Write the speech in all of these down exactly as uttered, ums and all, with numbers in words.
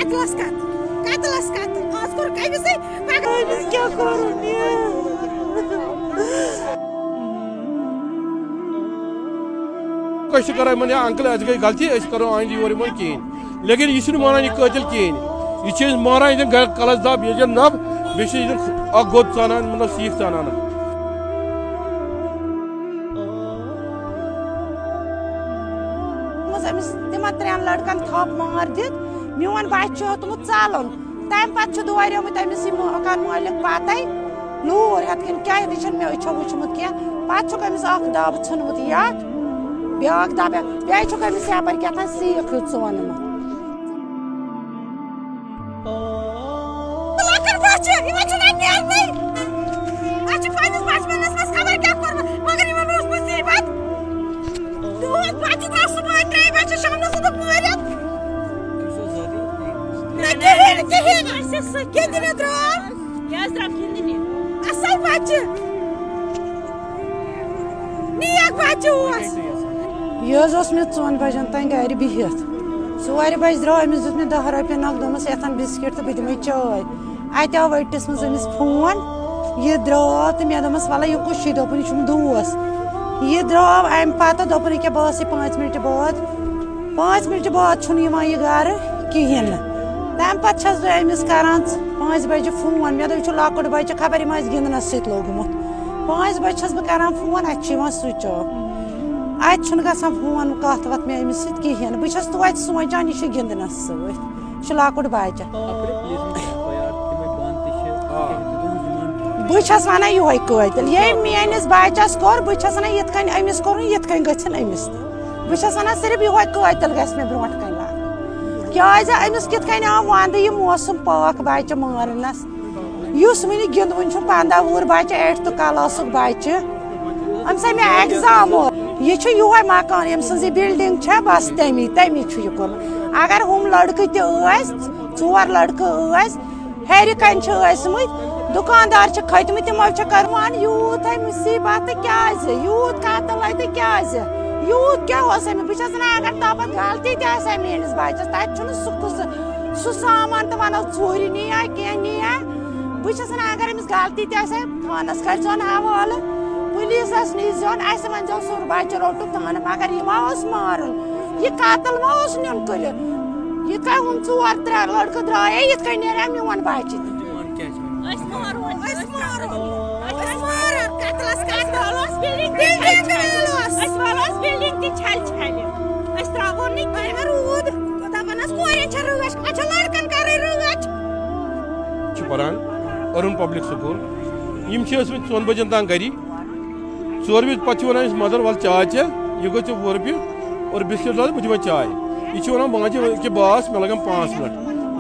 قتلس قتل، قتلس قتل۔ آز کوٚر کٔمِسٕے پگاہ۔ أمِس کیٛاہ کوٚرُن یہِ؟ أسۍ چھِ کران یِمن، یا انکل، اَسہِ گٔے غلطی، أسۍ کرو آیندٕ یور یِمن کِہیٖنۍ۔ لیکن یہِ چھُنہٕ مانان یہِ قٲتِل کِہیٖنۍ۔ یہِ چھِ أسۍ ماران، ییٚتٮ۪ن گرٕ کلس دب، ییٚتٮ۪ن نب، بیٚیہِ چھِ ییٚتٮ۪ن اکھ گوٚد ژانان، مطلب سیٖکھ ژانان۔ منٛز أمِس تِمن ترٛٮ۪ن لڑکن تھپھ مار دِتھ، میون بچہِ چھُ ہیوٚتمُت ژلُن۔ تَمہِ پتہٕ چھُ دوریومُت أمِس یہِ مکان مٲلِک پتے، لوٗر ہٮ۪تھ کِنۍ کیٛاہ، یہِ چھُنہٕ مےٚ أچھو وٕچھمُت کینٛہہ۔ پتہٕ چھُکھ أمِس اکھ دب ژھٕنمُت یتھ، بیٛاکھ دب، بیٚیہِ چھُکھ أمِس یپٲرۍ کیٛاہ تام سیٖکھ ہیوٗ ژونمُت۔ لۄکٕٹ بچہِ، یِمن چھُنہٕ اَتہِ نیرنٕے۔ اَسہِ چھُ پننِس بچپنس منٛز خبر کیٛاہ کوٚرمُت، مگر یِمن اوس مُصیبت۔ دود بچہِ درٛاو صُبحٲے ترٛیہِ بجہِ، شامنس اوسُکھ مٲرِتھ۔ نہ کِہیٖنۍ، کِہیٖنۍ۔ اَسہِ سۭتۍ گِنٛدنہِ درٛاو۔ کیٛازِ درٛاو گِنٛدنہِ؟ اَصٕل بچہِ۔ نیک بچہِ اوس۔ یہِ حظ اوس مےٚ ژۄن بجن تام گرِ بِہِتھ۔ ژورِ بجہِ درٛاو أمِس، دیُت مےٚ دَہ رۄپیہِ نقد، دوٚپمَس، "یَتھ اَن بِسکِٹ تہٕ بہٕ دِمَے چاے۔" اَتہِ آو ؤٹِس منٛز أمِس فون، یہِ درٛاو تہٕ مےٚ دوٚپمَس، "وَلہٕ یہِ کُس چھُے؟" دوٚپُن، "یہِ چھُم دوس۔" یہِ درٛاو اَمہِ پَتہٕ، دوٚپُن، "ییٚکیٛاہ بہٕ آسَے پانٛژِ مِنٹہِ بعد۔" پانٛژِ مِنٹہِ بعد چھُنہٕ یِوان یہِ گرٕ کِہیٖنۍ نہٕ۔ تَمہِ پَتہٕ چھَس بہٕ أمِس کران پانٛژِ بَجہِ فون۔ مےٚ دوٚپ، "یہِ چھُ لۄکُٹ بَچہٕ، خبر یِم آسہِ گِنٛدنَس سۭتۍ لوٚگمُت۔" پانٛژِ بَجہِ چھَس بہٕ کران فون، اَتہِ چھُ یِوان سُچ آف۔ اَتہِ چھُنہٕ گژھان فون کَتھ وَتھ مےٚ أمِس سۭتۍ کِہیٖنۍ۔ بہٕ چھَس توتہِ سونٛچان، یہِ چھُ گِنٛدنَس سۭتۍ، یہِ چھُ لۄکُٹ بَچہٕ۔ اَپٲرۍ پُلیٖسَن چھِ تَیار، تِمَے بَنٛد تہِ چھِ، آ۔ تِکیٛازِ تُہُنٛد یِمَن بہٕ چھَس وَنان یِہوٚے قٲتِل۔ ییٚمۍ میٛٲنِس بَچَس کوٚر، بہٕ چھَس وَنان، یِتھ کٔنۍ أمِس کوٚرُن، یِتھ کٔنۍ گٔژھِنۍ أمِس تہِ۔ بہٕ چھَس وَنان، صرف یِہوٚے قٲتِل گژھِ مےٚ برونٛٹھ کَنہِ لَگُن۔ کیٛازِ أمِس کِتھ کٔنۍ آو وَنٛدٕ یہِ موسم پاکھ بَچہٕ مارنَس؟ یُس وٕنہِ گِنٛدوُن چھُ، پنٛداہ وُہُر بَچہٕ، ایٹتھٕ کلاسُک بَچہٕ، أمۍ سا مےٚ ایگزام اوس۔ یہِ چھُ یِہوٚے مکان، ییٚمۍ سٕنٛز یہِ بِلڈِنٛگ چھےٚ، بَس تَمی، تَمی چھُ یہِ کوٚرمُت۔ اگر ہُم لٔڑکہٕ تہِ ٲسۍ، ژور لٔڑکہٕ ٲسۍ، ہیٚرِ کَنہِ چھِ ٲسۍمٕتۍ، دُکاندار چھِ کھٔتۍمٕتۍ، تِمو چھِ کٔرمٕژ یوٗت ہے مُصیٖبت تہٕ کیٛازِ، یوٗت قتل ہے تہٕ کیٛازِ، یوٗت کیٛاہ اوس أمِس؟ بہٕ چھَس وَنان، اگر تَپھ غلطی تہِ آسہِ ہے میٛٲنِس بَچَس، تَتہِ چھُنہٕ سُہ قٕصہٕ، سُہ سامان تہٕ وَنو ژوٗرِ نِیا کینٛہہ نِیا۔ بہٕ چھَس وَنان، اگر أمِس غلطی تہِ آسہِ ہے، تھانَس کٔرۍزیون حوالہٕ، پُلیٖسَس نیٖزیون، اَسہِ ؤنۍزیو سُہ بَچہٕ روٚٹُکھ تھانہٕ، مگر یہِ ما اوس مارُن؟ یہِ قتل ما اوس نیُن کٔرِتھ؟ یِتھ کٔنۍ ہُم ژور ترٛےٚ لٔڑکہٕ درٛایے، یِتھ کٔنۍ نیرِ ہا میون بَچہِ تہِ۔ أسۍ مارون، أسۍ مارون۔ أسۍ مارون، قتلس قتل۔ أسۍ والوس بِلڈِنگ تہِ چھَلہِ چھَلہِ۔ أسۍ والوس بِلڈِنگ تہِ چھَلہِ چھَلہِ۔ أسۍ ترٛاوون نہٕ کینٛہہ۔ اَمہِ روٗد، دَپان ٲس کورٮ۪ن چھےٚ رٲچھ، اَتھ چھےٚ لٔڑکَن کَرٕنۍ رٲچھ۔ چھِ پَران ارُن پبلک سکوٗل۔ یِم چھِ ٲسمٕتۍ ژۄن بَجَن تام گَری۔ ژورِ وِزِ پَتہٕ چھِ وَنان أسۍ، "مَدَر، وَلہٕ چاے چےٚ، یہِ گوٚو ژےٚ وُہ رۄپیہِ اور بِسکِٹ لاز، بہٕ دِمَے چاے۔" یہِ چھِ وَنان، "بہٕ ما چےٚ ییٚکیٛاہ باس، مےٚ لَگَن پانٛژھ مِنَٹ۔"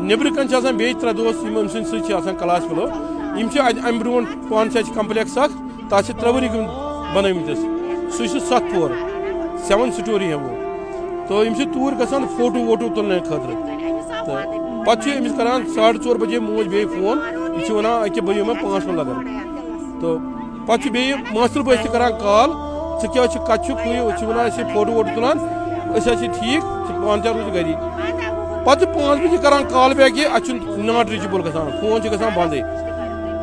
نیٚبرٕ کَنہِ چھِ آسان بیٚیہِ ترٛےٚ دوس، یِم أمۍ سٕنٛدۍ سۭتۍ چھِ آسان کلاس فیلو۔ یِم چھِ اَتہِ اَمہِ برونٛٹھ پانہٕ چھِ اَسہِ کمپلیکس اَکھ، تَتھ چھِ ترٛےٚ ؤری گٔمٕتۍ بَنٲومٕتِس۔ سُہ چھُ سَتھ پور، سیوَن سٹوری ہے وہ۔ تہٕ یِم چھِ توٗرۍ گژھان فوٹو ووٹو تُلنہٕ خٲطرٕ۔ تہٕ پَتہٕ چھِ أمِس کران ساڑٕ ژور بَجے موج بیٚیہِ فون، یہِ چھِ وَنان، "أکہِ بہٕ یِمَے پانٛژھ مِنٹ لَگَن۔" تہٕ پَتہٕ چھِ بیٚیہِ ماستٕر بٲے تہِ کران کال، "ژٕ کیٛاہ چھُکھ، کَتہِ چھُکھ؟" یہِ چھِ وَنان، "أسۍ چھِ فوٹو ووٹو تُلان، أسۍ حظ چھِ ٹھیٖک، ژٕ پانہٕ تہِ روٗزِ گَری۔" پَتہٕ چھِ پانٛژھ بَجے کران کال بیک، یہِ اَتہِ چھُنہٕ not reachable گژھان، فون چھِ گژھان بنٛدٕے۔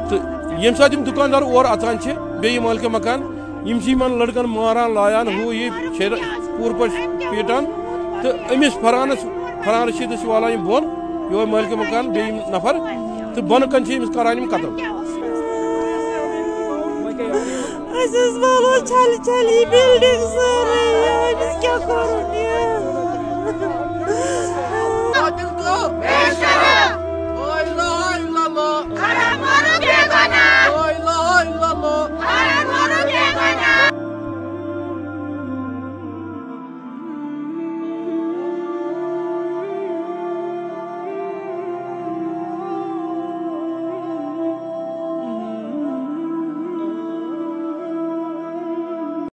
تہٕ ییٚمہِ ساتہٕ یِم دُکاندار اورٕ اَژان چھِ، بیٚیہِ یہِ مٲلکہِ مکان، یِم چھِ یِمن لڑکن ماران، لایان، ہُہ یہِ چھِ پوٗرٕ پٲٹھۍ پیٖٹان۔ تہٕ أمِس فرحانس، فرحان رشیدس چھِ والان یِم بۄن، یِہوٚے مٲلکہِ مکان، بیٚیہِ یِم نفر، تہٕ بۄنہٕ کَنہِ چھِ أمِس کران یِم قتل۔ أسۍ ٲسۍ والان چھَلہِ چھَلہِ یہِ building سۭتۍ۔